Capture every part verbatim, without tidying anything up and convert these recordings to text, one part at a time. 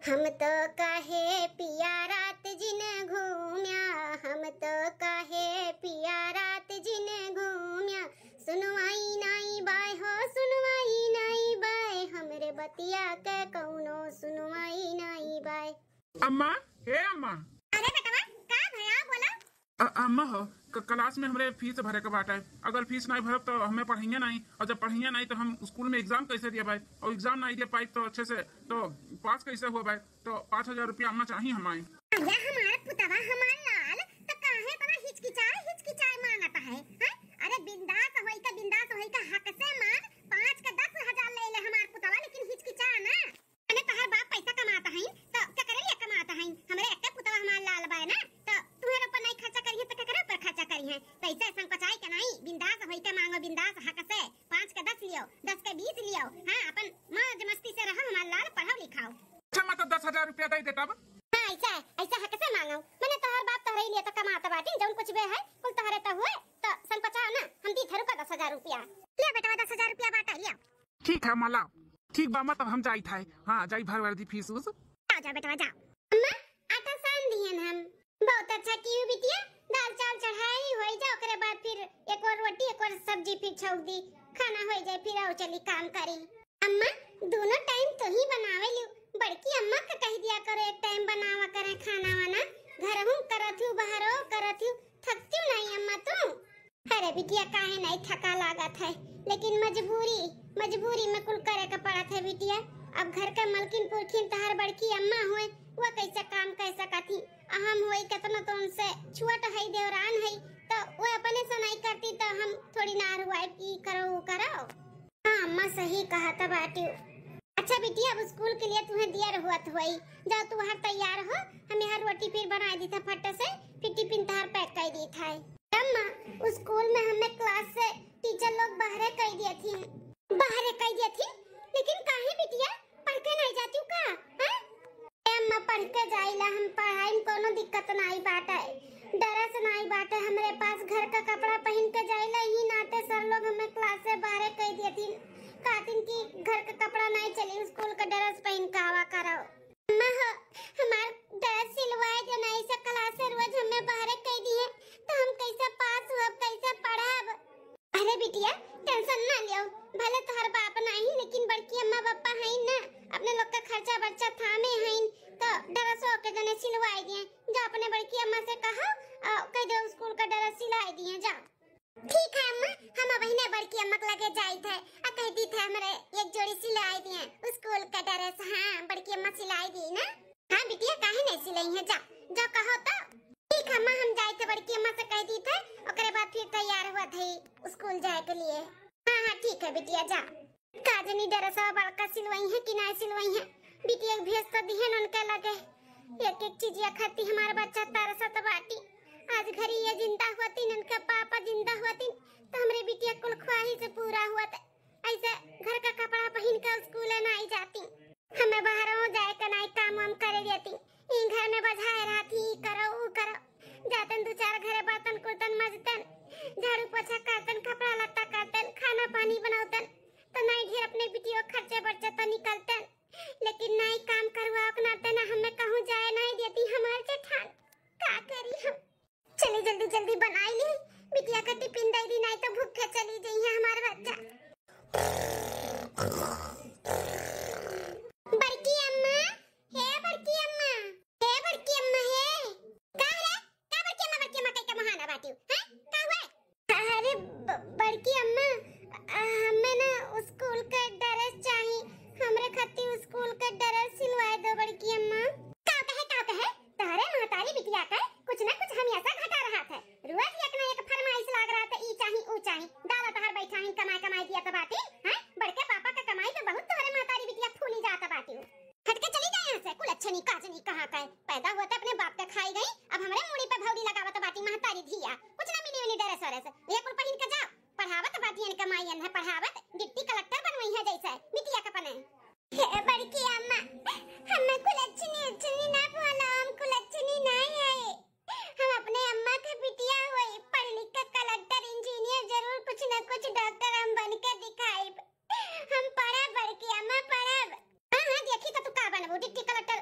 हम तो कहे पिया रात जिन घूम्या, हम तो कहे पिया रात जिन घूम्या, सुनवाई नाई बाय हो, सुनवाई नाई बाय, हमरे बतिया के कौनो सुनवाई नाई बाय। अम्मा, हे अम्मा। अरे बेटवा, का भया, बोला। अ-, अम्मा हो, क-, class में हमरे fees भरे के बाटे। अगर fees नाई भरब तो हमें पढ़इया नाई, और जब पढ़इया नाई तो हम school में exam कैसे दिया भाई, और exam नाई दिया पाई तो अच्छे से तो pass कैसे हुआ भाई? तो पाँच हजार रुपया अम्मा चाही हमारे। अरे हमार पुतवा, हमार लाल, तो काहे इतना हिचकिचाए हिचकिचाए मांगता है, हैं? अरे बिंदास होई का, बिंदास होई का, हक से मांग, पाँच का दस हजार ले ले हमार पुतवा, लेकिन हिचकिचा ना। अने तोहर बाप पैसा कमाता है तो केकरे लिए कमाता है? हमरे एक्के पुतवा हमार लाल बाय ना, तो तुम्हारे ऊपर नहीं खर्चा करिए तो केकरे ऊपर खर्चा करिए? पैसा संकोचाई के नहीं, बिंदास होई के मांगो, बिंदास हक से, पाँच का दस लियो, दस का बीस लियो, हाँ, अपन मौज मस्ती से रहो, हमार लाल पढ़ाओ लिखाओ। अच्छा, मैं तो दस हजार रुपया दे देता अब। हाँ, ऐसा है, ऐसा हक से मांगो। मैंने तोहर बाप तोहरे लिए तो कमाता बाटी, जौन कुछ बे है, कुल तोहरे तो हुए, तो संकोचाओ ना, हम दी थे रुका दस हजार रुपया। ले बेटवा, दस हजार रुपया बाटा, लिया। ठीक है अम्मा, लाओ। ठीक बा अम्मा, तब हम जाइत है। हाँ, जाई भर वर्दी फीस उस। जाओ, जाओ बेटवा, जाओ। अम्मा, आटा सान दिहन हम। बहुत अच्छा कियो बिटिया, दाल चावल चढ़ाई होई जा, ओकरे बाद फिर एक और रोटी, एक और सब्जी फिर छौंक दी, खाना होई जाए, फिर आओ चली काम करी। अम्मा, दोनों time तो ही बनावे लियो, बड़की अम्मा का कह दिया करो एक time बनावा करे खाना वाना, घर हूँ करत हूँ, बाहरो करत हूँ, थकती हूँ नहीं अम्मा तू। अरे बिटिया, काहे नहीं थका लागत है, लेकिन मजबूरी, मजबूरी में कुल करे के पड़त है बिटिया। अब घर के मलकिन पुरखिन तहार बड़की अम्मा हुए, वो कैसे काम कर सकत ही? आ हम हुए केतना तो उनसे छोट है, देवरान है, तो वो अपने से नहीं करती तो हम थोड़ी ना रुआई, ई करो, वो करो। हाँ अम्मा, सही कहा था बाटी। अच्छा बिटिया, अब school के लिए तुम्हें दिया रहुआ तो वही, जाओ तू बाहर तैयार हो, हम यहाँ रोटी फिर बना दी था फट से, फिर टिफिन तहार pack कर दी था। अम्मा, school में हमें class से teacher लोग बाहरे कह दिया थी। बाहरे कह दिया थी? लेकिन काहे बिटिया, पढ़ के नहीं जाती हूँ का? हाँ? ए अम्मा, पढ़ के जाइला हम, पढ़ाई में कोनो दिक्कत नाई बाटे, dress नाई बाटे हमरे पास, घर का कपड़ा पहिन के जाइला, यही नाते sir लोग हमें class से बाहरे कह दिया थी, कहतिन कि घर का कपड़ा नहीं चली, school का dress पहिन के आवा करो। अम्मा हो, हमार dress सिलवाए दो, नहीं से class से रोज हमें बाहरे कह दिए, तो हम कैसे pass हुअब, कैसे पढ़ब? अरे बिटिया, tension ना लियो, भले तोहर बाप नहीं, लेकिन बड़की अम्मा पापा हईन ना, अपने लोग का खर्चा बर्चा थामे हईन, तो dress के जने सिलवाए दिए। जा अपने बड़की अम्मा से कहो, आ, कह दो school का dress सिलाए दिए, जा। ठीक है अम्मा, हम अबहिने बड़की अम्मा के लगे जाइत है, आ कह दी थे हमरे एक जोड़ी सिलाई दिए school का dress। हाँ, बड़की अम्मा सिलाई दी ना। हाँ बिटिया, काहे नहीं सिलाई है, जा, जा कहो तो। ठीक है अम्मा, हम जाइत है, बड़की अम्मा से कह दी थे, ओकरे बाद फिर तैयार हुआ थे school जाए के लिए। हाँ हाँ ठीक है बिटिया, जा। का जनी dress बड़का सिलवाई है कि ना सिलवाई है, बिटिया के भेज तो दिहन उनके लगे। एक एक चीजिया खाती हमार बच्चा तरसत बाटी। आज घरी ये जिंदा होतीन, इनका पापा जिंदा होतीन, तो हमरे बिटिया कुल ख्वाहिश पूरा होत। ऐसे घर का कपड़ा पहिन के school नाई जाती। हमें बाहरों जाए का नाई काम वाम करे देती। ई घर में बझाए रहती, ई करो, ऊ करो। जातन दो चार घरे बर्तन कुर्तन मजतन, झाड़ू पोछा करतन, कपड़ा लत्ता करतन, खाना पानी बनौतन, तो नाई ढेर अपने बिटिया खर्चे बर्चे तो निकलतन। लेकिन नाई काम करवाओ के नाते ना हमें कहूँ जाए नाई देती हमार जेठान। का करी हम? चली जल्दी जल्दी बनाई ली, बिटिया का टिफिन दे दी, नाई तो भूखे चली जइहैं हमार बच्चा। बड़की अम्मा, हे बड़की अम्मा, हे बड़की अम्मा, हे। का रे? का बड़की अम्मा, बड़की अम्मा कह के महाना बाटी, हैं? का हुआ? अरे ब-, बड़की अम्मा, अ, हमें ना school के dress चाही, हमरे खातिर school के dress सिलवाए दो बड़की अम्मा। का कहे, का कहे? तोहरे महतारी बिटिया के कुछ ना कुछ हमेशा घटा रहत है, रोज एक ना एक फरमाइश लाग रहत है, ई चाही, ऊ चाही। दादा तोहर बैठा ही कमाए, कमाए दिया तो बाटी, हैं? बड़के पापा के कमाई तो बहुत तोहरे महतारी बिटिया फूली जात बाटी। हट के चली जाए यहाँ से, कुल अच्छे नहीं, काज नहीं, कहाँ का है? पैदा हुआ तो अपने बाप के खाई गई, अब हमरे मूड़ी पे भौरी लगावत बाटी महतारी धिया। कुछ ना मिली उन्हीं dress वरेस, ये कुल पहिन के जाओ। पढ़ावत बाटी इनके माई अन्हे पढ़ावत, डिप्टी कलेक्टर बनवई है जैसे बिटिया के पने। हे बड़की अम्मा, हमें कुलच्छनी उच्छनी ना बोलो, हम कुलच्छनी नहीं है। हम अपने अम्मा के बिटिया होई, पढ़ लिख के कलेक्टर, इंजीनियर, जरूर कुछ न कुछ डॉक्टर हम बन के दिखाइब। हम पढ़ब बड़की अम्मा, पढ़ब। हाँ, हाँ, देखी तो तू का बनबू, डिप्टी कलेक्टर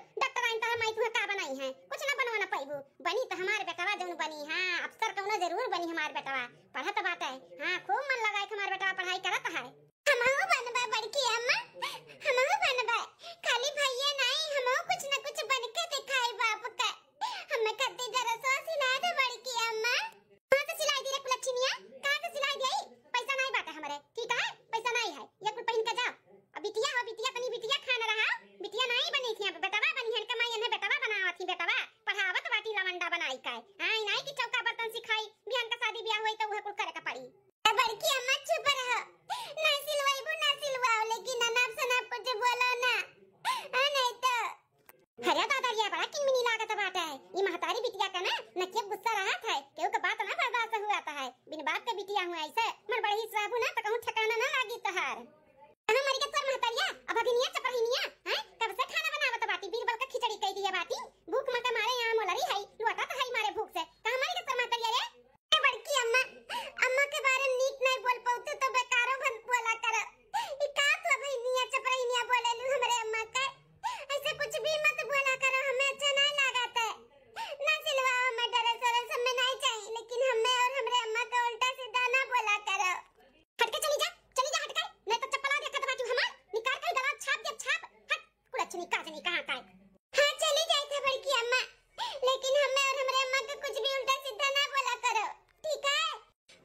बेटवा पढ़त बाटे। हाँ, खूब मन लगाए के हमार बेटवा पढ़ाई करत है। हमहू बनबे बड़की अम्मा, हमहू बनबे। खाली भैया नाई, हमहू कुछ न कुछ बन के दिखाई बाप के। हमें कत्ती ड्रेसवा सिला दे बड़की अम्मा। कहाँ से सिलाई दी रे कुलच्छिनिया? कहाँ से सिलाई दी? पैसा नाई बाटे हमरे, ठीक है? पैसा नाई है। ये कुल पहिन के जाओ। अब बिटिया हो, बिटिया, तनी बिटिया खान रहा। बिटिया नाई बनी थी, अब बेटवा बनी है, कमाई इन्हें बेटवा बनावत ही, बेटवा पढ़ावत बाटी लवंडा बनाई का। हाँ, ई नाई कि चौका बर्तन सिखाई, बिहान का शादी ब्याह होई तो उहे कुल करे के पड़ी। ए बड़की अम्मा चुप रहो, ना सिलवाइबू ना सिलवाओ, लेकिन अनाप शनाप कुछ बोलो ना, हाँ, नहीं तो। अरे दादा, ये बड़ा किनमिनी लागत बाटे। ई महतारी बिटिया का ना नकिया गुस्सा रहत है, केहू के बात ना बर्दाश्त हुआ है। बिन बाप के बिटिया हुआ ऐसे, मन बड़ही से रहबू ना तो कहूँ ठिकाना ना लागी तोहार। कहाँ मरी के तोर महतरिया, अब अभिनिया चपरहिनिया, हैं? कब से खाना बनावत बाटी, बीरबल का खिचड़ी कई दिए बाटी। भूख मते मारे यहाँ मोलरी है, लोटत है मारे भूख से। कहाँ मरी के तोर महतरिया रे? ए बड़की अम्मा, अम्मा के बारे में नीक नहीं बोल पौतू तो बेकारो भन बोला कर। ई का तू अभिनिया चपरहिनिया बोले लू हमरे अम्मा के? ऐसे कुछ भी मत बोला करो, हमें अच्छा नहीं लागत है। ना सिलवाओ, हमें ड्रेस व्रेस हमें नहीं चाहिए, लेकिन हमें और हमरे अम्मा के उल्टा सीधा ना बोला करो। हट के चली जा, चली जा हट के, नहीं तो चप्पल आ देखत बाटू हमार, निकाल के गला छाप दे छाप। हट, कुलच्छनी काजनी कहाँ का है? हाँ, चली जाए थे बड़की अम्मा, लेकिन हमें और हमरे अम्मा के कुछ भी उल्टा सीधा ना बोला करो, ठीक है?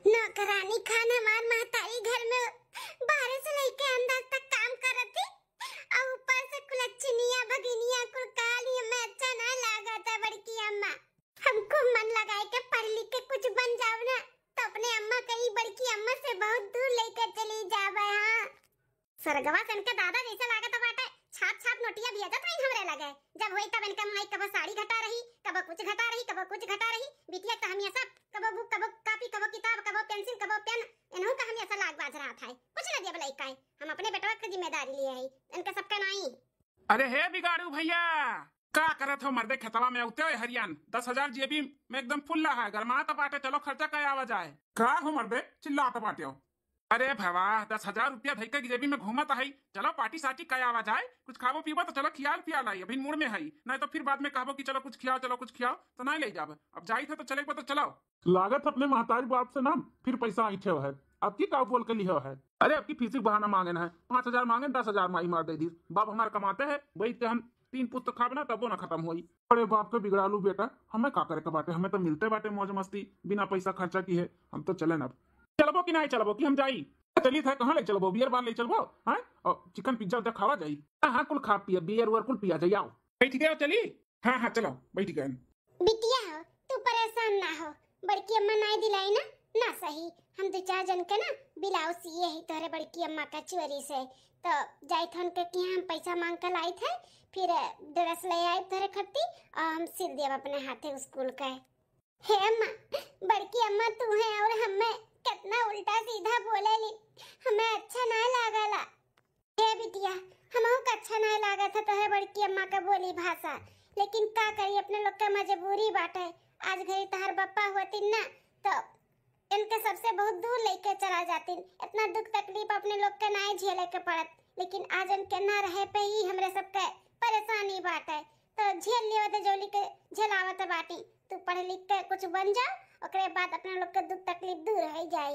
नौकरानी खान हमार महतारी घर में बाहर से लेके अंदर तक काम करत ही, और ऊपर से कुलच्छनिया भगिनिया कुल काली हमें अच्छा ना लागत है बड़की अम्मा। हमको मन लगाए के पढ़ लिख के कुछ बन जाओ ना, तो अपने अम्मा के ही बड़की अम्मा से बहुत दूर लेके चली जावे। हाँ, सरगवा से इनके दादा जैसे लागत बाटे, छाप छाप नोटिया भेजत रही हमरे लगे। जब होई तब इनके माई कबो साड़ी घटा रही, कबो कुछ घटा रही, कबो कुछ घटा रही। बिटिया तो हमेशा कबो बुक, कबो कॉपी, कबो किताब, कबो पेंसिल, कबो पेन, इनहू का हमेशा लाग बाज रहा था। कुछ न देब लइका है, हम अपने बेटवा के जिम्मेदारी लिए है, इनके सबके नाई। अरे हे बिगाड़ू भैया, का करत हो मर्दे खेतवा में? उते हरियान, दस हजार जेबी में एकदम फुल रहा है, गरमात बाटे, चलो खर्चा कर आवा जाए। का हो मर्दे चिल्लात बाटे हो? अरे भवा, दस हजार रुपया धइके जेबी में घूमत है, चलो पार्टी सार्टी कर आवा जाए, कुछ खाबो पीबो तो चलो खियाल पियाल आई, अभी मूड में है, नहीं तो फिर बाद में कहबो कि चलो कुछ खियाओ, चलो कुछ खियाओ, तो नहीं ले जाब। अब जाई थे तो चले तो चलो। लागत अपने महतारी बाप से ना फिर पैसा ऐंठे है। अब की का बोल के लिहो है? अरे अब की फीस के बहाना मांगे ना है, पाँच हजार मांगे, दस हजार माई मार दे दी। बाप हमार कमाते हैं, बैठ के हम तीन पुस्त खाब ना तबो ना खत्म होई। अरे बाप के बिगड़ालू बेटा, हमें का करे के बाटे, हमें तो मिलते बाटे मौज मस्ती बिना पैसा खर्चा किहे। हम तो चले ना। चलबो कि नहीं चलबो कि हम जाई? चली था, कहाँ ले चलबो? बियर बार ले चलबो? हाँ, और चिकन पिज्जा उज्जा खावा जाई। हाँ हाँ, कुल खा पिया, बियर उयर कुल पिया जाई। आओ बैठ गए, चली। हाँ हाँ चलो, बैठ गए। बिटिया हो, तू परेशान ना हो, बड़की अम्मा नाई दिलाई ना, ना सही। हम दो चार जन के ना ब्लाउज सिए ही तोहरे बड़की अम्मा का चोरी से, तो जाइत हन के किहाँ हम पैसा मांग के लाइत है, फिर ड्रेस ले आइब तोहरे खत्ती और हम सिल देब अपने हाथे स्कूल के। हे अम्मा, बड़की अम्मा तू है और हमें कितना उल्टा सीधा बोले ली, हमें अच्छा ना लागला। हे बिटिया, हमहू का अच्छा नहीं लागत है तोहरे बड़की अम्मा का बोली भाषा, लेकिन का करी, अपने लोग का मजबूरी बाटे। आज घरी तोहर बप्पा होती ना, तो इनके सबसे बहुत दूर लेके चला जाती। इतना दुख तकलीफ अपने लोग के नहीं झेले के पड़त, लेकिन आज इनके ना रहे पे ही हमरे सबके परेशानी बाटे। तो झेल लेवत जौली के झेलावत बाटी। तू पढ़ लिख के कुछ बन जा, ओकरे बाद अपने लोग के दुख तकलीफ दूर हो जाई।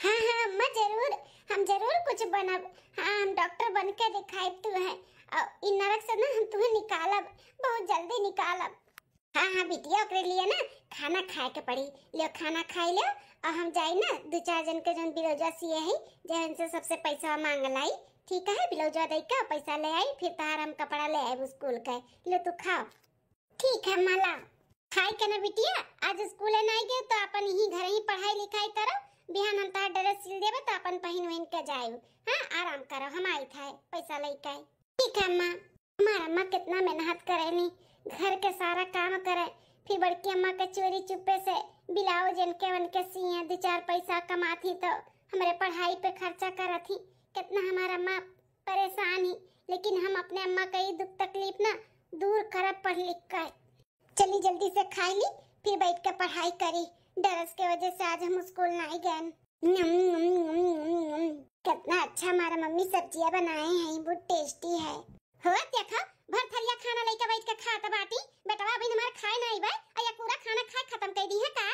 हाँ, हाँ, अम्मा, जरूर, हम जरूर कुछ बनब। हाँ, हम डॉक्टर बन के दिखाइब तुहे। और इ नरक से ना हम तुहे निकालब, बहुत जल्दी निकालब। हाँ, हाँ, बिटिया, ओकरे लिए ना खाना खाए के पड़ी। लियो, खाना खाई लियो, और हम जाई ना, दो चार जन के जौन ब्लाउजवा सिए है, जौन से सबसे पैसा मांग लाई, ठीक है, ब्लाउजवा दे के पैसा ले आई, फिर तहार हम कपड़ा ले आइब स्कूल के। लियो, तू खाओ। ठीक है माला, खाई के ना बिटिया, आज स्कूले नाई गए तो अपन यही घर ही पढ़ाई लिखाई करो, बिहान हम तार ड्रेस सिल देबे तो अपन पहिन वहिन के जाए। हाँ, आराम करो, हम आई था पैसा लेके। ठीक है अम्मा। हमार अम्मा कितना मेहनत करे नी, घर के सारा काम करे, फिर बड़की अम्मा के चोरी चुप्पे से ब्लाउज इनके उनके सिए, दो चार पैसा कमाती तो हमरे पढ़ाई पे खर्चा करत ही। कितना हमार अम्मा परेशान ही, लेकिन हम अपने अम्मा का ई दुख तकलीफ ना दूर करब पढ़ लिख कर। चली जल्दी से खाई ली, फिर बैठ के पढ़ाई करी। ड्रेस के वजह से आज हम स्कूल नहीं गए। नम, नम, नम, नम, नम। कितना अच्छा हमारा मम्मी सब्जियां बनाए हैं, बहुत टेस्टी है। हो देखा, भर थरिया खाना लेके बैठ के खात बाटी। बेटवा अभी हमार खाए नहीं बा, और ये पूरा खाना खाए खत्म कर दी है का?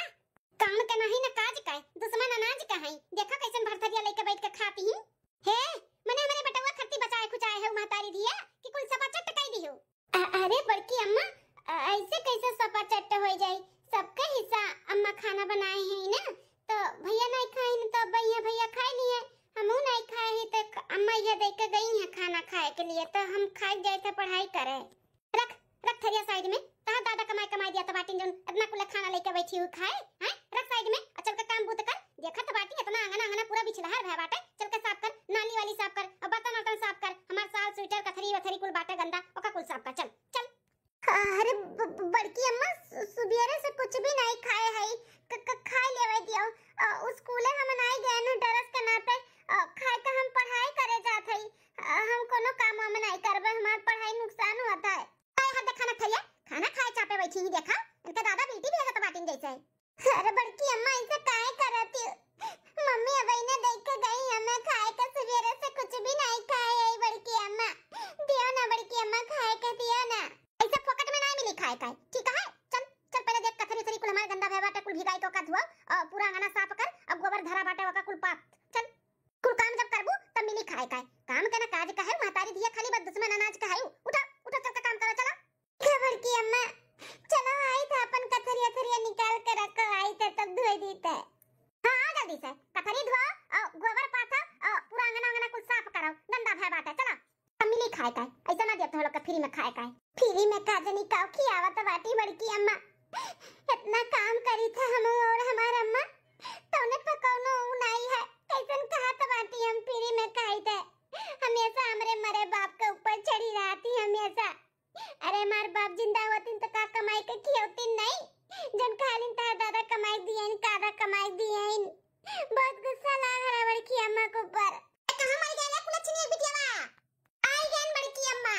काम के नाही ना काज का, दुश्मन अनाज का है। देखा कैसन भरथरिया लेके बैठ के खाती ही। हे, मने हमरे बेटवा खत्ती बचाए खुचाए है महतारी धिया कि कुल सपा चट कई दियो। अ-, अरे बड़की अम्मा, अ-, ऐसे कैसे सपा चट हो जाई? सबका हिस्सा अम्मा खाना बनाए हैं ना, तो भैया नहीं खाइन तो भैया, भैया खाए लिए, हमहू नहीं खाए ही तो क-, अम्मा ये दे के गई हैं खाना खाए के लिए, तो हम खाए जाए थे पढ़ाई करे। रख, रख थरिया साइड में। तहार दादा कमाई कमाई दिया त बाटिन जौन इतना कुल खाना लेके बैठी हुई खाए, हैं? रख साइड में, और चल के काम बूत कर। देखत बाटी इतना अंगना अंगना पूरा बिछलहर भय बाटे, चल के साफ कर, नाली वाली साफ कर, और बर्तन वर्तन साफ कर, हमार साल स्वेटर कथरी वथरी कुल बाटे गंदा, ओका कुल साफ कर, चल, चल। अरे ब-, ब-, बड़की अम्मा, सु-, सुबेरे से कुछ भी नहीं खाए हई, क-, क-, खाए लेवे दियो। अ, स्कूले हम नहीं गए न डरस के नाते, अ, खाए के हम पढ़ाई करे जात हई। अ, हम कोनो काम वाम नहीं करबे, हमार पढ़ाई नुकसान होत है। आए हाथ देखा ना थैया, खाना खाए चापे बैठी ही देखा, इनके दादा बेटी भी हत बाटिन जैसे। अरे बड़की अम्मा, ऐसे काहे करती हो? मम्मी अब इन्हें देख के गई, हमें खाए का सुबेरे से कुछ भी नहीं खाए है बड़की अम्मा। दियो ना बड़की अम्मा, खाए के दियो ना। ऐसे फोकट में नहीं मिली खाए का, ठीक है? चल, चल पहले देख कथरी उथरी कुल हमार गंदा भय बाटे, कुल भिगाई के ओका धुआ और पूरा अंगना साफ कर, अब गोबर धरा बाटे ओका कुल पात। चल, कुल काम जब करबू तब मिली खाए का। काम के ना काज का है, महतारी धिया खाली बस दुश्मन अनाज का है। उठा, उठा चल के काम करो, चला। खबर की अम्मा, चलो आई था अपन कथरिया थरिया निकाल के रखो, आई थे तब धोई दी थे। हाँ, आओ जल्दी से, कथरी धो, और गोबर पाथो, और पूरा अंगना अंगना कुल साफ करो, गंदा भय बाटे, चलो। हम मिली खाए का, ऐसा ना दिया तो लोग के फ्री में खाए का। फ्री में का जनी काव खियावत बाटी बड़की अम्मा, इतना काम करी था हम और हमार अम्मा, तौने पर कौनो ऊ नाई है, कैसन कहत बाटी हम फ्री में खाई थे, हमेशा हमरे मरे बाप के ऊपर चढ़ी रहती हमेशा। अरे हमार बाप जिंदा होतिन तो का कमाई के खियौतिन नहीं? जन खालिन तार दादा कमाई दियन, कादा कमाई दियन। बहुत गुस्सा लाग रहा बड़की अम्मा के ऊपर। ए, कहाँ मर गया कुलछनी बिटियावा? आई गयन बड़की अम्मा।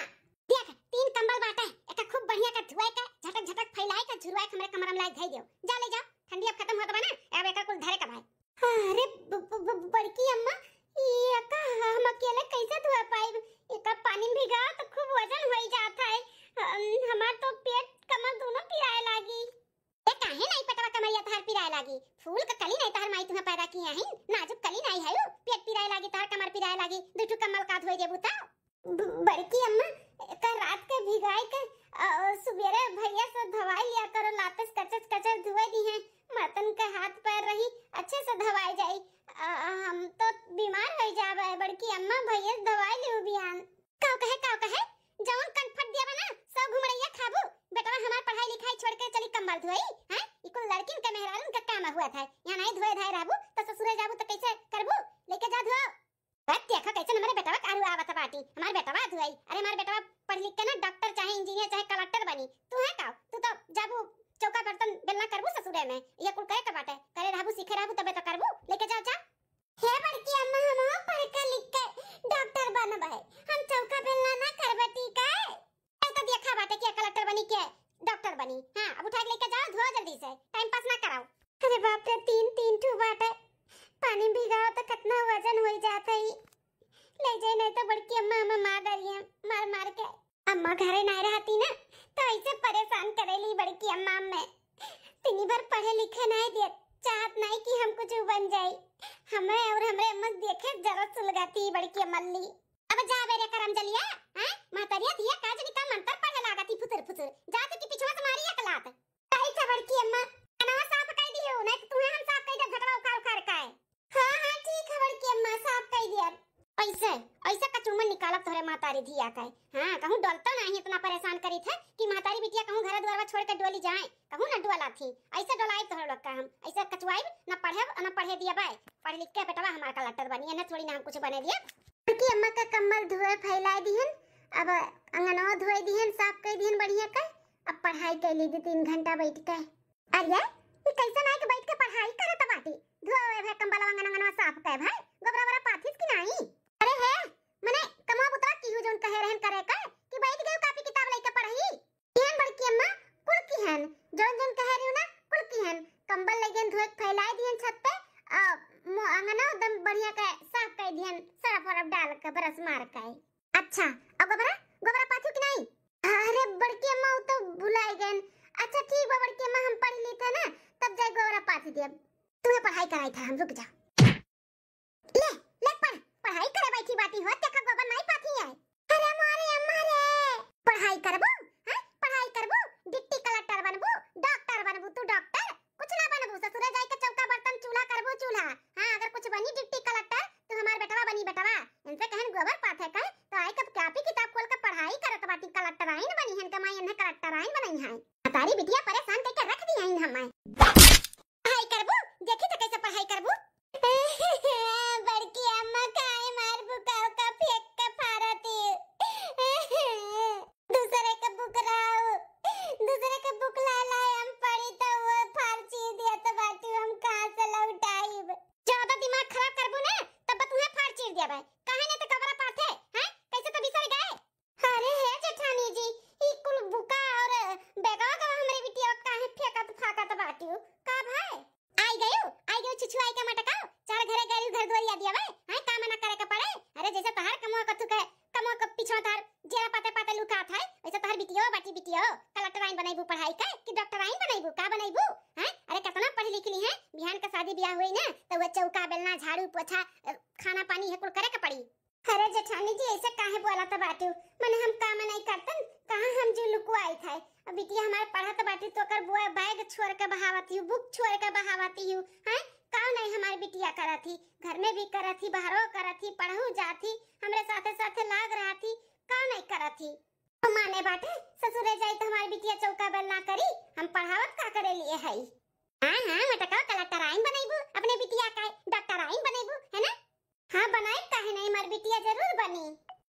देख, तीन कंबल बाटे, एका खूब बढ़िया का धुआई का, झटक झटक फैलाई का, झुरवाई के हमरे कमरा में लाई धई दियो। जा ले जा, ठंडी अब खत्म होत बा ना, अब एका कुल धरे का भाई। अरे ब-, ब-, ब-, बड़की अम्मा, ये का हम अकेले कैसे धुआ पाइब? एका पानी में भिगाओ तो खूब वजन होई जात है। हम, हमार तो पेट कमर दोनों पिराए लागी। ए काहे नहीं पेटवा कमरिया तहार पिराए लागी? फूल का कली नहीं तहार माई तुम्हें पैदा किया है, नाजुक कली नहीं है, पेट पिराए लागी, तहार कमर पिराए लागी, दू ठू कम्बल का धोए देबू तो। ब-, बड़की अम्मा, का रात के भिगाई के, अ, सुबेरे भैया से धवाई लिया करो, लाते से कचर कचर धुए दी हैं, मर्दन के हाथ पैर रही, अच्छे से धवाई जाई। अ, हम तो बीमार हो जाबे बड़की अम्मा, भैया से धवाई लियो बियान। काव कहे, काव कहे, जौन कनफट दिया बा ना, सौ घुमड़ैया खाबू। बेटवा हमार पढ़ाई लिखाई छोड़ के चली कम्बल धोई, हैं? ई कुल लड़किन के मेहरारून के काम हुआ था, यहाँ नहीं धोए धाए रहबू तो ससुरे जाबू तो कैसे करबू? लेके जा धो। बस देखा कैसे हमारे बेटवा कारू आवत बाटी। हमार बेटवा धुआई। अरे हमार बेटवा पढ़ लिख के ना डॉक्टर चाहे इंजीनियर चाहे कलेक्टर बनी। तू है का? तू तो जाबू चौका बर्तन बेलना करबू ससुरे में। ये कुल करे के बाटे। करे रहबू, सीखे रहबू तबे तो करबू। लेके जाओ जा। हे बड़की अम्मा, हम पढ़ के लिख के डॉक्टर बनबे। हम चौका बेलना ना करबे, ठीक है? चल तो देखा बाटे के कलेक्टर बनी के डॉक्टर बनी। हाँ, अब उठा के लेके जाओ, धुआओ जल्दी से। टाइम पास ना कराओ। अरे बाप रे, तीन, तीन ठू बाटे। पानी भिगाओ तो कितना वजन हो जात है। ले जाए नहीं तो बड़की अम्मा हमें मार डालिए, मार मार के। अम्मा घरे नहीं रहती ना तो ऐसे परेशान करेली बड़की अम्मा हमें। तिनी भर पढ़े लिखे नहीं दे, चाहत नहीं कि हम कुछ बन जाई। हमें और हमरे अम्मा देखे जरा सुलगाती बड़की अम्मल्ली। अब जा बेरे करम जलिया, हैं? महतरिया धिया का जनी का मंतर पढ़े लागती फुसुर फुसुर। जा तो कि पिछवा से मारी एक लात। ताई से बड़की अम्मा, अंगनवा साफ कर दियो, नहीं तो तुम्हें हम साफ कर दे घटवा उखाड़ उखाड़ के। हाँ, हाँ, ठीक है बड़की अम्मा, साफ कर दिया। ऐसे, ऐसे कचूमन निकालब तोहरे महतारी धिया का। हाँ, कहूँ डोलता नहीं, इतना परेशान करी थे कि महतारी बिटिया कहूँ घर दुआरवा छोड़ के डोली जाए, कहूँ ना डोला थी। ऐसे डोलाई तोहरे लोग का हम, ऐसे कचुआई ना पढ़े, ना पढ़े दिया बाय। पढ़ लिख के बेटवा हमार कलेक्टर बनी, इन्हें थोड़ी ना हम कुछ बने दिया। बड़की अम्मा का कम्बल धोए फैला दिहन, अब अंगनवा धोए दिहन, साफ कर दिहन बढ़िया का। अब पढ़ाई कर ली दो तीन घंटा बैठ के। अरे, ये कैसन आके बैठ के पढ़ाई करत बाटी? धोए भाई कम्बल अंगन अंगनवा साफ कर भाई, गोबरा वोबरा पाथिस कि नहीं? अरे हे, मने कमवा बुतवा की हूँ जौन कहे रहन करे का कि बैठ गयो कापी किताब लेके पढ़ी। किहन बड़की अम्मा, कुल किहन, जौन जौन कह रही हूँ ना, कुल किहन, कम्बल ले गयन धोए के फैलाए दिहन छत पे, आ, मो-, अंगना एकदम बढ़िया के साफ कर दिहन, सरफ वरफ डाल के, ब्रश मार के। अच्छा, अब गोबरा, गोबरा पाथू कि नहीं? अरे बड़की अम्मा, वो तो भुलाई गयन। अच्छा ठीक बा बड़की अम्मा, हम पढ़ ली थे ना, तब जाए गोबरा पाथी देब। तुहे पढ़ाई कराई था हम, रुक जा। ले, ले पढ़, पढ़ाई करे बैठी बाटी हो, देखा गोबर नाहीं पाथी है। अरे मारे अम्मा रे, पढ़ाई करबू, हैं? पढ़ाई करबू, डिप्टी कलेक्टर बनबू, डॉक्टर बनबू, तू डॉक्टर, कुछ ना बनबू, ससुरे जाई के चौका बर्तन चूल्हा करबू चूल्हा। हाँ, अगर कुछ बनी डिप्टी कलेक्टर, तो हमार बेटवा बनी बेटवा। इनसे कहन गोबर पाथे कहे, तो आई कब कापी किताब खोल के पढ़ाई करत बाटी, कलेक्टर आइन बनी हन, कमाई इन्हें कलेक्टर आइन बनाई है। तारी बिटिया परेशान करके रख दी है हमें। पढ़ाई करबू, देखी तो कैसे पढ़ाई करबू। बड़की अम्मा काहे मार बुकाओ का फेंक के फारती। दूसरे के बुकराओ, दूसरे के बुकला लाए हम पढ़ी तो वो फार चीर दिया तो बाटी हम कहाँ से लौटाइब? ज्यादा दिमाग खराब करबू ना तब तुहे फार चीर दिया भाई। काहे नहीं तो कबरा पाथे, हैं? कैसे तो बिसर गए? अरे हे जेठानी जी, ई कुल बुका और बैगवा का हमरे बिटिया काहे फेंकत फाकत बाटियो? का भाई? आई गयो, आई गयो छुछुआई के मटकाओ, चार घरे गइल घर दुआरिया दिया बे, हैं, का मना करे के पड़े? अरे जैसे तहार कमुआ कथू के, कमुआ के पीछवा तहार जेरा पाते पाते लुकात है, वैसे तहार बिटियो बाटी बिटियो, कलेक्टर आइन बनैबू पढ़ाई के कि डॉक्टर आइन बनैबू, का बनैबू? हैं? अरे कितना पढ़ी लिख ली है, बिहान का शादी ब्याह हुई ना, तो वो चौका बेलना झाड़ू पोछा, अ, खाना पानी है कुल करे के पड़ी। अरे जेठानी जी, ऐसे काहे बोलत बाटू? मने हम काम नहीं करतन, कहाँ हम जो लुकुआई था? अब बिटिया हमार पढ़त बाटी तो ओकर बुआ बैग छोड़ के बहावत ही, बुक छोड़ के बहावत ही, हैं? का नहीं हमार बिटिया करत ही, घर में भी करत ही, बाहरो करत ही, पढ़हू जात ही, हमरे साथे साथे लाग रहत ही, का नहीं करत ही? तो माने बाटे, ससुरे जाई तो हमार बिटिया चौका बेलना करी, हम पढ़ावत का करे लिए हई? हाँ, हाँ, मटका कलेक्टर आइन बनैबू, अपने बिटिया का डॉक्टर आइन बनैबू, है ना? हाँ, बनाई काहे नहीं, हमार बिटिया जरूर बनी।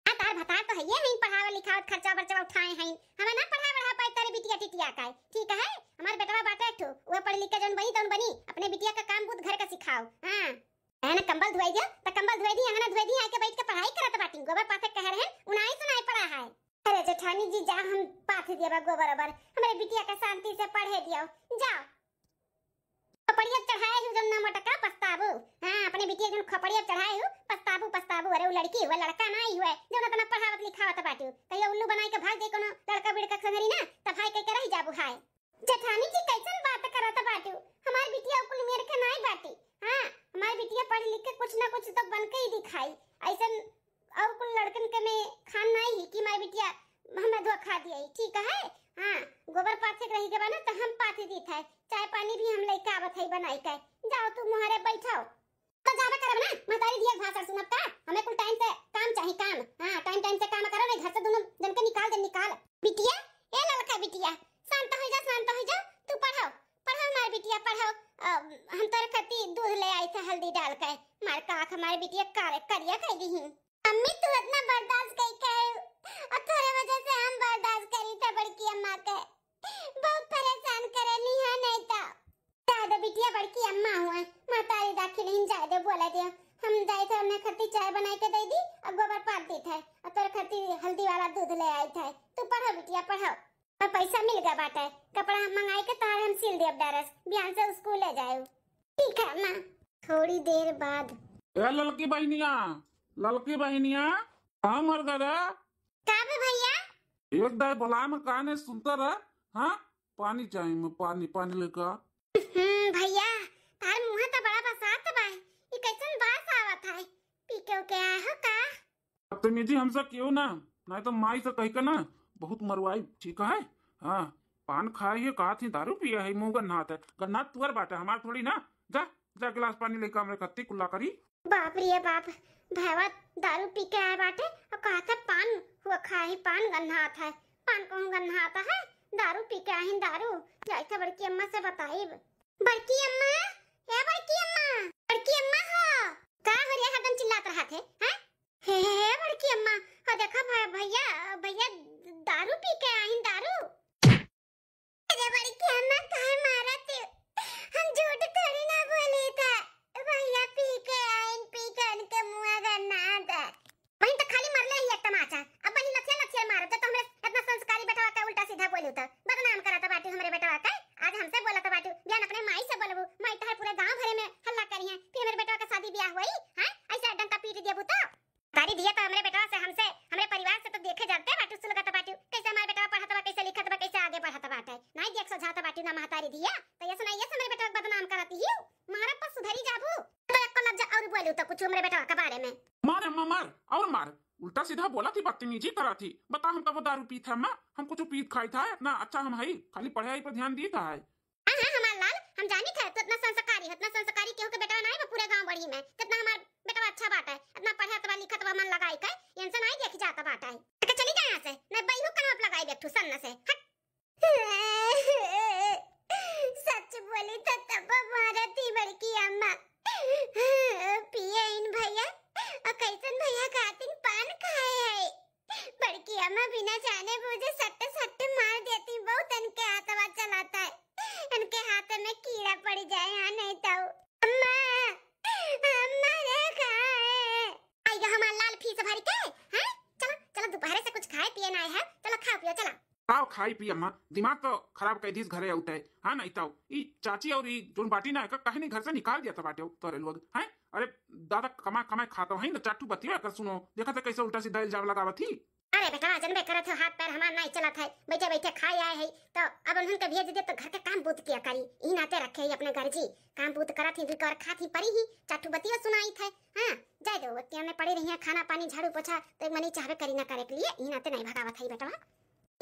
आ, तार भतार तो हइये हईन, पढ़ावे लिखावत खर्चा बर्चा उठाए हईन, हमें ना पढ़ा बढ़ा पाई तारे बिटिया टिटिया का, ठीक है? हमार बेटवा बाटे एक ठो, वो पढ़ लिख के जौन बनी तौन बनी, अपने बिटिया का काम बूत घर का सिखाओ। हाँ, है ना, कंबल धुआई दियो, तो कंबल धुआई दी, अंगना धुआई दी, आके बैठ के पढ़ाई करत बाटी, गोबर पाथे कह रहे हैं, उनाई सुनाई पड़ा है। अरे जेठानी जी, जा हम पाथ दिया बा गोबर ओबर, हमरे बिटिया के शांति से पढ़े दियो, जाओ। खोपड़िया चढ़ाए हूँ जौन ना मटका पछताबू। हाँ, अपने बिटिया जौन खोपड़िया चढ़ाए हूँ, पछताबू, पछताबू। अरे उ लड़की हुआ, लड़का ना आई हुआ, जौन इतना पढ़ावत लिखावत बाटू। कहियो उल्लू बनाई के भाग जाई कोनो लड़का बिड़का संगरी ना, तब हाय कह के रह जाबू हाय। जेठानी जी कैसन बात करत बाटू? हमार बिटिया कुल मेर के नाई बाटी। हाँ, हमार बिटिया पढ़ लिख के कुछ ना कुछ तो बन के ही दिखाई। ऐसन और कुल लड़कन के में खान नाई ही कि हमार बिटिया हमें धोखा दिया ही, ठीक है? हाँ, गोबर पाथे के रही के बा ना तो हम पाथे दीत है, चाय पानी भी हम लेके आवत है बनाई के। जाओ तू मुहारे बैठाओ। तो जाबे करब ना, महतारी दिया भाषण सुनब का? हमें कुल टाइम से काम चाही, काम। हाँ, टाइम टाइम से काम करो, नहीं घर से दोनों जन के निकाल दे, निकाल। बिटिया, ए ललका बिटिया, शांत हो जा, शांत हो जा, तू पढ़ो, पढ़ो मार बिटिया, पढ़ो। अ, हम तोरे खातिर दूध ले आई थे हल्दी डाल के, मार का आँख हमारे बिटिया कारे करिया कह दी ही। मम्मी, तू इतना बर्दाश्त कई के आयु, और तोरे वजह से हम बर्दाश्त करी थे बड़की अम्मा के। बहुत परेशान करेनी है नहीं तो। जाए दे बिटिया, बड़की अम्मा हुआ, महतारी दाखिल हिन, जाए दे, बोला दे। हम जाए थे, हमने खातिर चाय बनाई के दे दी और गोबर पाथ दी थे और तोरे खातिर हल्दी वाला दूध ले आई थे। तू पढ़ो बिटिया, पढ़ो। और पैसा मिल गया बाटे, कपड़ा मंगाई के तार हम सिल देब डारस, बिहान से स्कूल ले जाए। ठीक है अम्मा। थोड़ी देर बाद। ए ललकी बहिनिया, ललकी बहिनिया, का मर गदा? का बे भैया? एक दाई बोला में काने सुनता रह, हाँ? पानी चाही में, पानी, पानी लेकर आ। हम्म, भैया, तार मुँह तो बड़ा बसात बा, ये कैसन बास आवत है? पी के उके आए हो का? बदतमीजी हमसे क्यों ना, नहीं तो माई से कह के ना बहुत मरवाई, ठीक है? हाँ, पान खाए है, कहा थी दारू पिया है, मुँह गन्हात है, गन्हात तुअर बाटे, हमार थोड़ी ना। जा, जा गिलास पानी लेके हमरे खत्ती कुल्ला करी। बाप रे बाप, भैवा दारू पी के आए बाटे और कहा था पान हुआ खाए है, पान गन्हात है, पान कहूँ गन्हात है, दारू पी के आए हैं दारू, जाए थे बड़की अम्मा से बताइब। बड़की अम्मा, ए बड़की अम्मा, बड़की अम्मा हो। का हो रे, हरदम चिल्लात रहत है, हैं? हे, हे, हे, बड़की अम्मा, हो देखा भै-, भैया, भैया दारू पी के आइन, दारू। अरे बड़की अम्मा, काहे मारत हो? हम झूठ थोड़ी ना बोली था। भैया पी के आइन, पी के उनके मुआ गन्ना था। बहिन तो खाली मरले ही एक तमाचा, अब बहिन लथिया लथिया मारत, जब तो हमरे इतना संस्कारी बेटवा का उल्टा सीधा बोलू था, बदनाम करत बाटू हमरे बेटवा का। आज हमसे बोलत बाटू, बिहान अपने माई से बोलबू, माई तहर पूरे गांव भरे में हल्ला करी है, फिर हमरे बेटवा का शादी ब्याह हुई, हैं? ऐसे डंका पीट दिया बूता। तारी दिया तो हमरे बेटवा से, हमसे, हमरे परिवार से तो देखे जानते बाटू, सुलगत बाटू, कैसे हमारे बेटवा पढ़त बा, कैसे लिखत बा, कैसे आगे बढ़त बाटे। नहीं देख सोझात बाटू ना महतारी दिया, तो ये सुनाइए से हमरे बेटवा निजी तरह थी। बता, हम कबो दारू पीत है अम्मा? हम कुछ पीत खाई था? इतना अच्छा हम हई, खाली पढ़ाई पर ध्यान दी था है। हाँ, हाँ, हमार लाल, हम जानी था, तू इतना संस्कारी है, इतना संस्कारी केहू के बेटवा नाई बा पूरे गाँव बड़ी में। कितना हमार बेटवा अच्छा बाटा है, इतना पढ़त बा, लिखत बा, मन लगाई के, इनसे नाई देखी जाता बाटा है। अच्छा, चली जा यहाँ से, नहीं बइहू कनवा पे लगाई एक ठू सन्न से। हट। सच बोली तो तब मारत ही बड़की अम्मा। पिए इन भैया, और कैसन भैया खातिन पान खाए है। बड़की अम्मा बिना जाने बूझे सट्टे सट्टे मार देती, बहुत इनके हाथवा चलाता है, इनके हाथ में कीड़ा पड़ जाए, हाँ नहीं तो। अम्मा, अम्मा रे खाए। आई गा हमार लाल फीस भर के, हैं? चलो, चलो, दोपहरे से कुछ खाए पिए ना आए है, चलो खाओ पियो, चलो। आओ खाई पी अम्मा, दिमाग तो खराब कर दीस घरे आउते। हाँ नहीं तो ई चाची और ई जोन बाटी ना, एकर काहे नहीं घर से निकाल दिया था बाटे तोरे लोग, हैं? अरे दादा, कमा कमाए खाता है ना, चाटू बतिया कर सुनो, देखा था कैसे उल्टा सीधा इल्जाम लगावत ही। अरे बेटा, जनबे करत हो, हाथ पैर हमार नहीं चलत है, बैठे बैठे खाए आए है, तो अब उन्हन के भेज दे तो घर के काम बूत किया करी, ई नाते रखे ही अपने घर जी, काम बूत करत ही, दुई कौर खात ही परी ही, चाटू बतिया सुनाई थे। हाँ, जाए दो, ओतिया में पड़ी रही है, खाना पानी झाड़ू पोछा तो एक मनी चाहबे करी ना करे के लिए, ई नाते नहीं भगावत है बेटवा।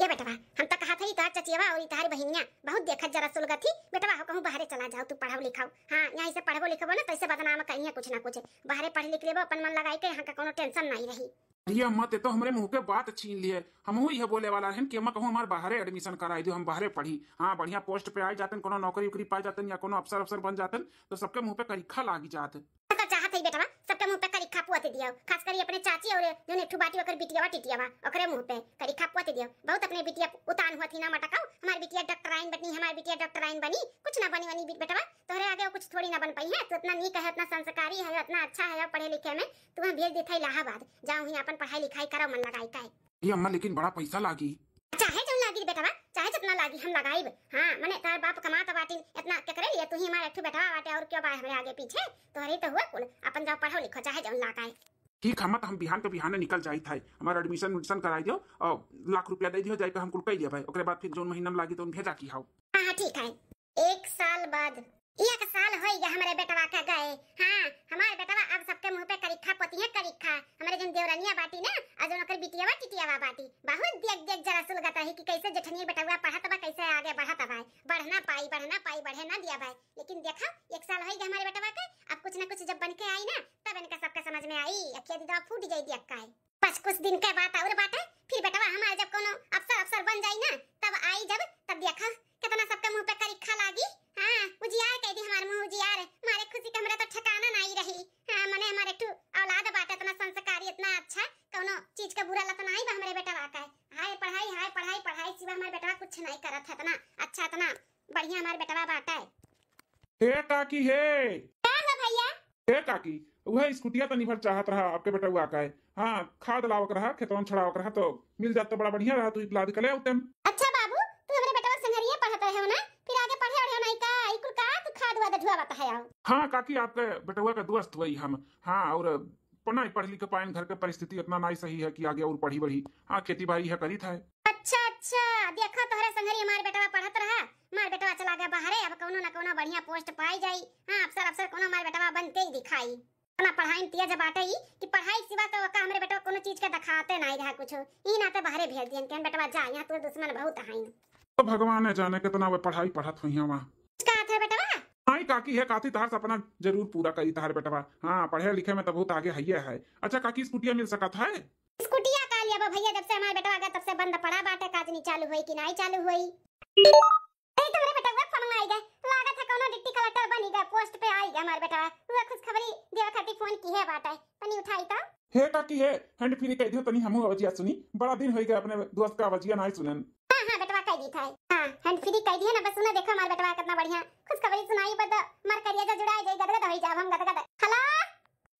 ए बेटवा, हम तो कहा था, ई तोहार चचियवा और ई तोहार बहिनिया बहुत देखत जरा सुलगत ही। बेटवा हो, कहूँ बाहरे चला जाओ, तू पढ़ाओ लिखाओ। हाँ, यहाँ से पढ़बो लिखबो ना, तो ऐसे बदनाम करिए कुछ ना कुछ। बाहरे पढ़ लिख लेबो, अपन मन लगाई के, यहाँ का कोनो टेंशन नहीं रही। अरे अम्मा, ते तो हमरे मुँह के बात छीन लिए। हमहू यह बोले वाला रहन कि अम्मा कहूँ हमार बाहरे एडमिशन कराई दियो, हम बाहरे पढ़ी। हाँ, बढ़िया पोस्ट पे आई जातन, कोनो नौकरी उकरी पाई जातन या कोनो अफसर अफसर बन जातन, तो सबके मुँह पे करिखा लागी जात। तो चाहत है बेटवा, सबके मुँह पे करिखा पुअत दियो, खास करी अपने चाची और जोन एक ठू बाटी ओकर बिटियावा टिटियावा, ओकरे मुँह पे करिखा पुअत दियो। बहुत अपने बिटिया उतान हुआ थी ना मटकाओ, हमार बिटिया डॉक्टराइन बनी, हमार बिटिया डॉक्टराइन बनी, कुछ ना बनी वनी बि-, बेटवा, तोहरे आगे वो कुछ थोड़ी ना बन पाई है। तू इतना नीक है, इतना संस्कारी है, इतना अच्छा है, पढ़े लिखे में, तू वहाँ भेज देता इलाहाबाद, जाओ वहीं अपन पढ़ाई लिखाई करो मन लगाई का। ये अम्मा, लेकिन बड़ा पैसा लागी। चाहे जौन लागी रे बेटवा, चाहे जितना लागी हम लगाइब। हाँ, मने तार बाप कमात बाटिन, इतना केकरे लिए? तू ही हमार एक ठो बेटवा बाटे, और क्यों बा हमरे आगे पीछे? तोहरे तो हुआ कुल, अपन जाओ पढ़ो लिखो, चाहे जौन लागाए। ठीक है, मत हम बिहान के बिहाने निकल जाई था, हमार एडमिशन उडमिशन कराई दियो और लाख रुपया दे दियो, जाए के हम कुल कई दिया भाई, ओकरे बाद फिर जौन महीना में लागी तो भेजा की हाउ। हाँ, हाँ, ठीक है। एक साल बाद। एक साल होई गया हमरे बेटवा का गए। हाँ, हमार बेटवा अब सबके मुँह पे करिखा पोती है, करिखा। हमरे जौन देवरनिया बाटी ना, और जौन ओकर बिटियावा टिटियावा बाटी, बहुत देख देख जरा सुलगत रही कि कैसे जेठनिया बेटवा पढ़त बा, कैसे आगे बढ़त बा। बढ़ ना पाई, बढ़ ना पाई, बढ़े ना दिया भाई। लेकिन देखा, एक साल होई गया हमरे बेटवा के, अब कुछ ना कुछ जब बन के आई ना, तब इनका सबके समझ में आई। अखिया दीदा फूट जाई दिया का है। बस कुछ दिन के बात और बाटे, फिर बेटवा हमार जब कोनो अफसर अफसर बन जाई ना, तब आई जब, तब देखा कितना सबके मुँह पे करिखा लागी। हाँ, उजियार कह दी हमार मुँह उजियार, मारे खुशी के हमरे तो ठिकाना नहीं रही। हाँ, मने हमारे एक ठू औलाद बाटे इतना संस्कारी, इतना अच्छा, कोनो चीज का बुरा लत नहीं बा हमरे बेटवा का। हाय पढ़ाई, हाय पढ़ाई, पढ़ाई सिवा हमार बेटवा कुछ नहीं करत है, इतना अच्छा, इतना बढ़िया हमार बेटवा बाटे। हे काकी हे। का हो भैया? हे काकी, उहे स्कूटिया तनी भर चाहत रहा आपके बेटवा का है। हाँ, खाद लावक रहा, खेतवन छड़ावक रहा तो मिल जात तो बड़ा बढ़िया रहा, तू लाद के ले आउतेन। अच्छा बाबू, तू हमरे बेटवा संगरिया पढ़त रहे हो ना, फिर आगे पढ़े अढ़े हो नहीं का? ई कुल का तू खाद वाद ढुआवत है आओ? हाँ काकी, आपके बेटवा का दोस्त हुई हम। हाँ, और प-, नहीं पढ़ लिख पाएन, घर के परिस्थिति इतना नहीं सही है कि आगे और पढ़ी बढ़ी। हाँ, खेती बाड़ी है करी था। अच्छा, अच्छा, देखा तोहरे संगरी हमार बेटवा पढ़त रहा, हमार बेटवा चला गया बाहरे, अब कौनो ना कौनो बढ़िया पोस्ट पाई जाई। हाँ, अफसर, अफसर कौनो हमार बेटवा बन के ही दिखाई। इतना पढ़ाई में तेज बाटे ई कि पढ़ाई के सिवा तो का हमरे बेटवा कौनो चीज के दिखाते नहीं रहा कुछ। ई नाते बाहरे भेज दियन कि हम बेटवा जा, यहाँ तोर दुश्मन बहुत हईन। तो भगवान जाने कितना वे पढ़ाई पढ़त हुई हैं वहाँ। कुछ कहा था बेटवा? आई काकी है, काकी तहार सपना जरूर पूरा करी तहार बेटवा। हाँ, पढ़े लिखे में तो बहुत आगे हइये है। अच्छा काकी, स्कूटिया मिल सकत है? स्कूटिया का लिया बा भैया, जब से हमार बेटवा गया तब से बंद पड़ा बाटे, काजनी चालू होई कि नहीं चालू होई। ए, तुम्हरे बेटवा फोन में आई गए, लागत है कौनो डिप्टी कलेक्टर बनी गए, पोस्ट पे आई गए हमार बेटवा। हुआ खुशखबरी देवे खातिर फोन की है बाटे, तनी उठाई तो। हे काकी हे, हैंड फ्री कह दियो तनी हमहू आवाजिया सुनी, बड़ा दिन होई गए अपने दोस्त का आवाजिया नहीं सुनन। हाँ, हाँ, बेटवा कह दी था। हाँ, हैंड फ्री कह दी है ना, बस सुना देखो हमार बेटवा कितना बढ़िया खुशखबरी सुनाई, बद हमार करिया जा जुड़ा जाई, गदगद होई जाब हम गदगद। हेलो।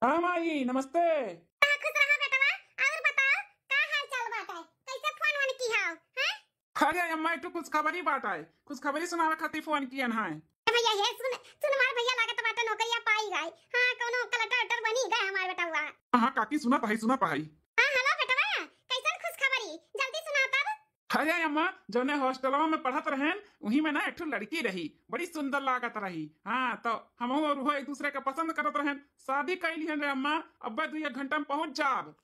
हाँ माई, नमस्ते। हाँ, खुश रहा बेटवा, और बताओ, का हाल चाल बाटे? कैसे फोन वोन की हाव, हैं? अरे अम्मा, एक ठो खुशखबरी बाटे, खुशखबरी सुनावे खातिर फोन कियन है। ए भैया, हे सुन, सुन, हमार भैया लागत बाटे नौकरिया पाई गए। हाँ, कौनो कलेक्टर वेक्टर बनी गए हमार बेटवा। हाँ, हाँ, काकी सुनत है, सुनत है। हाँ, हेलो बेटवा, कैसन खुशखबरी? जल्दी सुनाओ तब। अरे अम्मा, जौने हॉस्टलवा में पढ़त रहेन, वहीं में ना एक ठो लड़की रही, बड़ी सुंदर लागत रही। हाँ, तो हमहू और वो एक दूसरे के पसंद करत रहेन, शादी कर लिहन रे अम्मा, अब्बे दू एक घंटा में पहुँच जाब।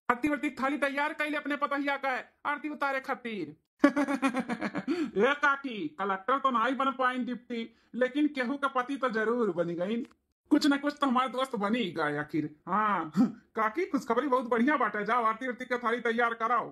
आरती उरती थाली तैयार कइले अपने पतहिया का आरती उतारे खातिर। ए काकी, कलेक्टर तो नाई बन पाइन डिप्टी, लेकिन केहू का पति तो जरूर बनी गइन। कुछ न कुछ तो हमार दोस्त बनी गए आखिर। हाँ काकी, खुशखबरी बहुत बढ़िया बाटे, जाओ आरती उरती के थाली तैयार कराओ।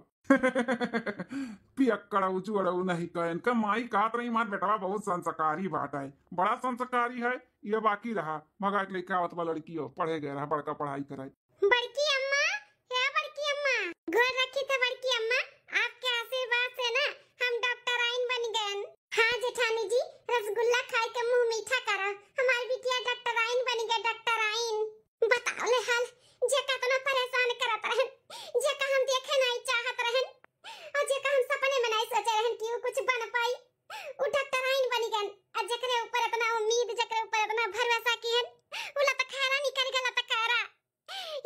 पियक्कड़ऊ जुअड़ऊ नहीं कहे, इनका माई कहत रही, हमार बेटवा बहुत संस्कारी बाटे, बड़ा संस्कारी है। ये बाकी रहा, भगा के लेके आवत बा लड़कियों, पढ़े गए रहा, बड़का पढ़ाई करे। बड़की अम्मा, हे बड़की अम्मा, गोर रखी थे बड़की अम्मा, आपके आशीर्वाद से ना हम डॉक्टराइन बन गए। हाँ जेठानी जी, रसगुल्ला खाए के मुंह मीठा करो, हमारी बिटिया डॉक्टराइन बन गए, डॉक्टराइन। बताओ ले हाल, जेका इतना परेशान करत रहन, जेका हम देखे नहीं चाहत रहन, और जेका हम सपने में नहीं सोचे रहन कि वो कुछ बन पाई, वो डॉक्टराइन बन गए। और जेकरे ऊपर इतना उम्मीद, जेकरे ऊपर इतना भरोसा किहन, वो लतखैरा निकल गया, लतखैरा।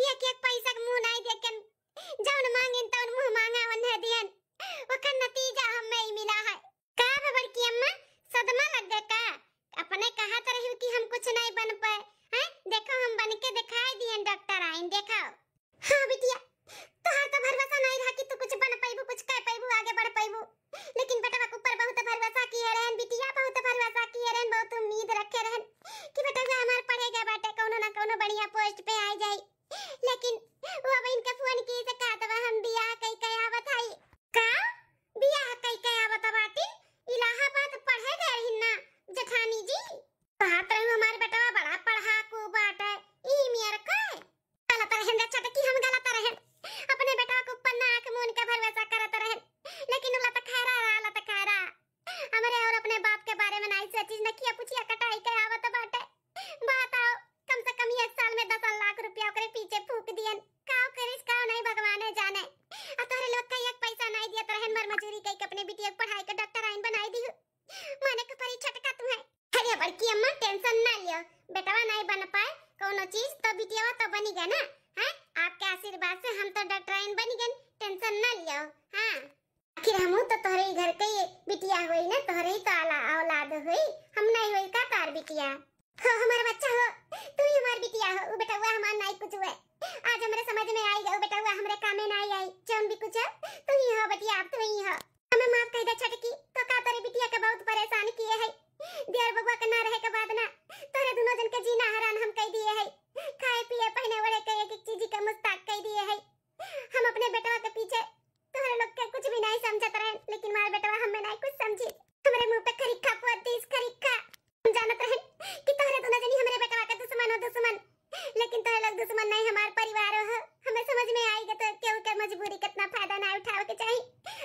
एक एक पैसा के मुंह नहीं देखेन, जौन मांगेन तौन मुंह मांगा वन्हे दियन। ओकर नतीजा हमें ही मिला है। का बे बड़की अम्मा, सदमा लग गए का? अपने कहत रही कि हम कुछ नहीं बन पाए, हैं? देखो हम बन के दिखाई दियन डॉक्टराइन, देखो। हाँ बिटिया, तोहार तो भरोसा नहीं रहा कि तू कुछ बन पैबू, कुछ कर पैबू, आगे बढ़ पैबू, लेकिन बेटवा के ऊपर बहुत भरोसा किए रहन बिटिया, बहुत भरोसा किए रहन, बहुत उम्मीद रखे रहन कि बेटवा हमार पढ़े गए बाटे, कौनो ना कौनो बढ़िया पोस्ट पे आ जाई। लेकिन वो अब इनके फोन की से कहत बा, हम बियाह कई के आवत हई। का? बियाह कई के आवत बाटिन? इलाहाबाद पढ़े गए रहिन ना जेठानी जी? कहत रही हमार बेटवा बड़ा पढ़ाकू बाटे, ई मियर के। गलत रहन रे छोटकी, हम गलत रहन। अपने बेटवा के ऊपर ना आंख मून के भरोसा करत रहन, लेकिन उ लतखैरा रहा, लतखैरा। हमरे और अपने बाप के बारे में नाई सोचिस, नकिया पुछिया कटाई के आवत बाटे। बताओ, कम से कम एक साल में दस लाख रुपया ओकरे पीछे फूक दियन। काव करिस, काव नहीं, भगवाने जाने। आ तोहरे लोग का एक पैसा नाई दियत रहन, मर मजूरी कई के अपने बिटिया के पढ़ाई के डॉक्टराइन बनाई दिहु। माने के परी छोटका तुम्हें। अरे बड़की अम्मा, टेंशन ना लियो, बेटवा नाई बन पाए कौनो चीज, तो बिटियावा तो बनी गए ना। हैं, आपके आशीर्वाद से हम तो डॉक्टराइन बनी गए, टेंशन ना लियो। हाँ, आखिर हमहू तो तोहरे ही घर के ये बिटिया होई ना, तोहरे ही तो आला-, औलाद होई, हम नहीं होई का तार बिटिया? हो हमार बच्चा हो, तू ही हमार बिटिया हो, उ बेटवा हमार नाई कुछ हुए। आज हमरे समझ में आई गए, उ बेटवा हमरे कामे नाई आई, जौन भी कुछ हो, तू ही हो बिटिया, अब तू ही हो। हमें माफ कह दे छोटकी, तो का तोरे बिटिया के बहुत परेशान किए है। देवर बबुआ के ना रहे के बाद ना, तोरे दोनों जन के जीना हरान हम कह दिए है। खाए पिए पहने ओढ़े के एक एक चीज के मुस्ताक कह दिए है। हम अपने बेटवा के पीछे तोहरे लोग के कुछ भी नहीं समझत रहे, लेकिन मार बेटवा हमें नहीं कुछ समझी। हमरे मुंह पे खरिखा पोत दीस, खरिखा। हम जानत रहे कि तोहरे दोनों जनी हमरे बेटवा के दुश्मन हो, दुश्मन, लेकिन तोहरे लोग दुश्मन नहीं, हमार परिवार हो। हमें समझ में आई गए तो केहू के मजबूरी कितना फायदा ना उठावे के चाही।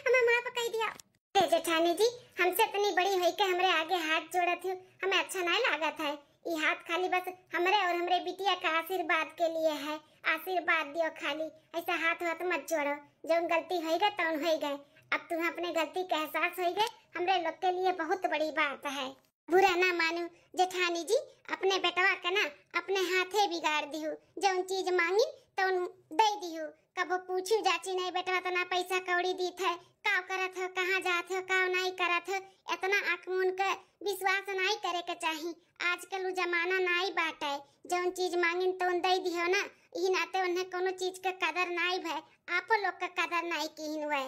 हमें माफ कह दिया। ए जेठानी जी, हमसे इतनी बड़ी होई के हमरे आगे हाथ जोड़त हो, हमें अच्छा नहीं लागत है। ई हाथ खाली बस हमरे और हमरे बिटिया का आशीर्वाद के लिए है। आशीर्वाद दियो खाली, ऐसा हाथ वाथ मत जोड़ो। जौन गलती होई गए तौन होई गए। अब तुम्हें अपने गलती का एहसास होई गए, हमरे लोग के लिए बहुत बड़ी बात है। बुरा ना मानू जेठानी जी, अपने बेटवा के ना अपने हाथे बिगाड़ दिहू। जौन चीज मांगी तौन दे दिहू। कबो पूछू जाची नहीं, बेटवा तना पैसा कौड़ी दीत है, का करत हो, कहाँ जात हो, का नहीं करत हो। इतना आँख मून के विश्वास नहीं करे के चाही। आजकल उ जमाना नहीं बाटे, जौन चीज मांगिन तौन दे दिहो ना, इही नाते उन्हें कोनो चीज के कदर नहीं भय, आपो लोग के कदर नहीं किहिन हुए।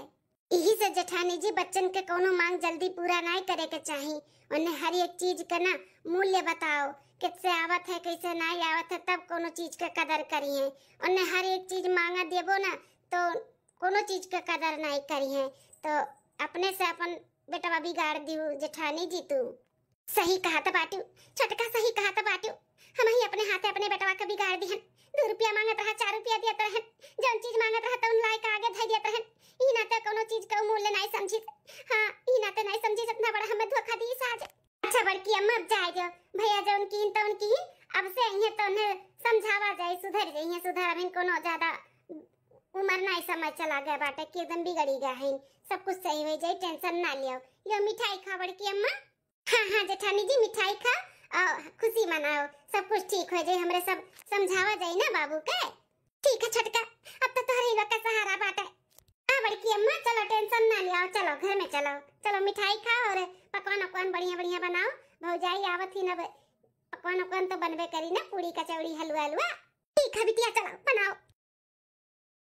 इही से जेठानी जी, बच्चन के कोनो मांग जल्दी पूरा नहीं करे के चाही। उन्हें हर एक चीज के ना मूल्य बताओ, कैसे आवत है, कैसे नहीं आवत है, तब कोनो चीज के कदर करिए। उन्हें हर एक चीज मांगा देबो ना, तो कोनो चीज के कदर नहीं करिए। तो अपने से अपन बेटवा बिगाड़ दियो जेठानी जी तू। सही कहत बाटू, छोटका सही कहत बाटू। हमही अपने हाथे अपने बेटवा के बिगाड़ दिहन। दू रुपया मांगत रहा, चार रुपया दियत रहन, जौन चीज मांगत रहा तौन लाए के आगे धइ दियत रहन। ई नाते कोनो चीज के मूल्य नाई समझित। हाँ, ई नाते नाई समझित, इतना बड़ा हमें धोखा दीस आज। अच्छा बड़की अम्मा, अब जाए दो, भैया जौन कीन तौन कीन, अब से इहे तो उन्हें समझावा जाए, सुधर जाइए, सुधर। अभी कोनो ज्यादा उम्र नाई, समय चला गया बाटे कि एकदम बिगड़ी गया है, सब कुछ सही हो जाए, टेंशन ना लियो। यो मिठाई खा बड़की अम्मा। हाँ हाँ जेठानी जी, मिठाई खा और खुशी मनाओ, सब कुछ ठीक हो जाए, हमरे सब समझावा जाए ना बाबू के। ठीक है छोटका, अब तो तोहरे ही लोग का सहारा बाटे। हाँ बड़की अम्मा, चलो टेंशन ना लियाओ, चलो घर में चलो, चलो मिठाई खाओ और पकवान उकवान बढ़िया बढ़िया बनाओ। भौजाई आवत ही ना, पकवान उकवान तो बनबे करी ना, पूड़ी कचौड़ी हलवा हलवा। ठीक है बिटिया, चलो बनाओ।